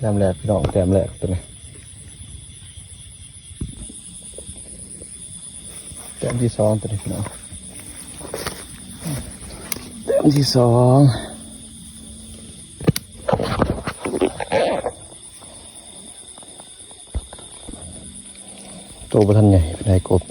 ແຕ້ມແລກພີ່ນ້ອງ ແຕ້ມແລກຕົວນີ້ ແຕ້ມທີສອງຕົວນີ້ພີ່ນ້ອງ ແຕ້ມທີສອງ. ໂຕບໍ່ທັນໃຫຍ່ປານໃດກົບ.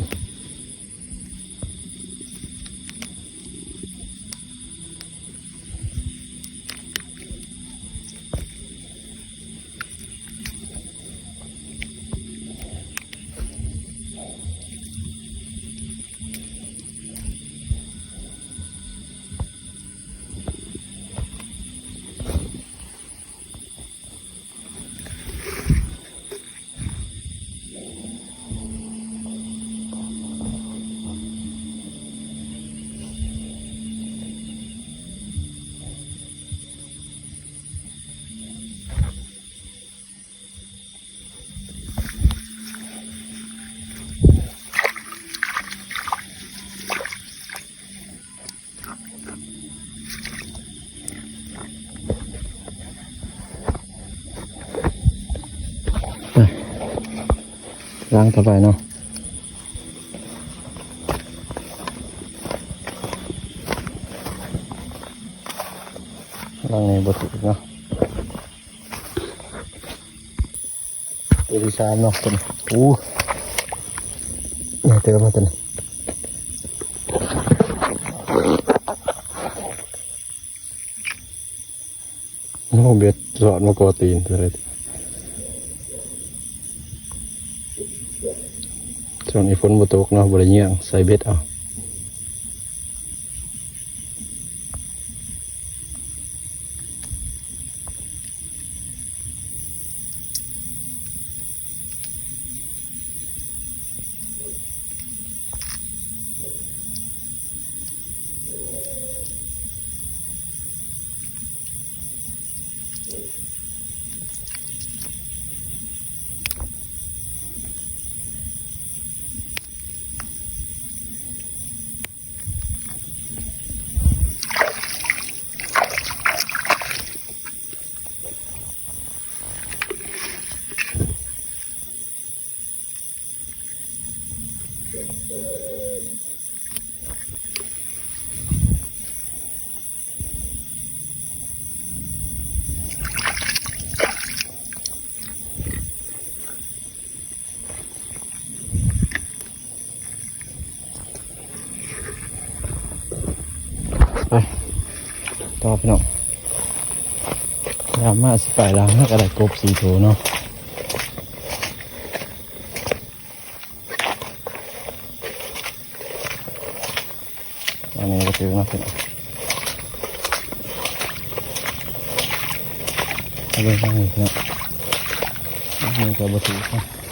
ໄປ ລ້າງຕໍ່ໄປເນາະ ລ້າງນີ້ບໍ່ຖືກເນາະ. ຕົວທີສາມເນາະ ຕົວນີ້ ໂອ້ ໃຫຍ່ເຕີບເນາະຕົວນີ້ ໂອ້ ເບັດສອດມາເກາະຕີນຕົວນີ້. ຊ່ວງນີ້ຝົນບໍ່ຕົກເນາະ ບໍ່ໄດ້ເຍືອງ ໃສ່ເບັດເອົາ. ໄປຕໍ່ພີ່ນ້ອງ ຍາມມາຊິໄປແລ້ວ ເຮົາກໍໄດ້ກົບສີ່ໂຕເນາະ. ອັນນີ້ກໍຖືກເນາະພີ່ນ້ອງ ເອົາເບິ່ງທາງນີ້ເນາະ ອັນນີ້ກໍບໍ່ຖືກເນາະ.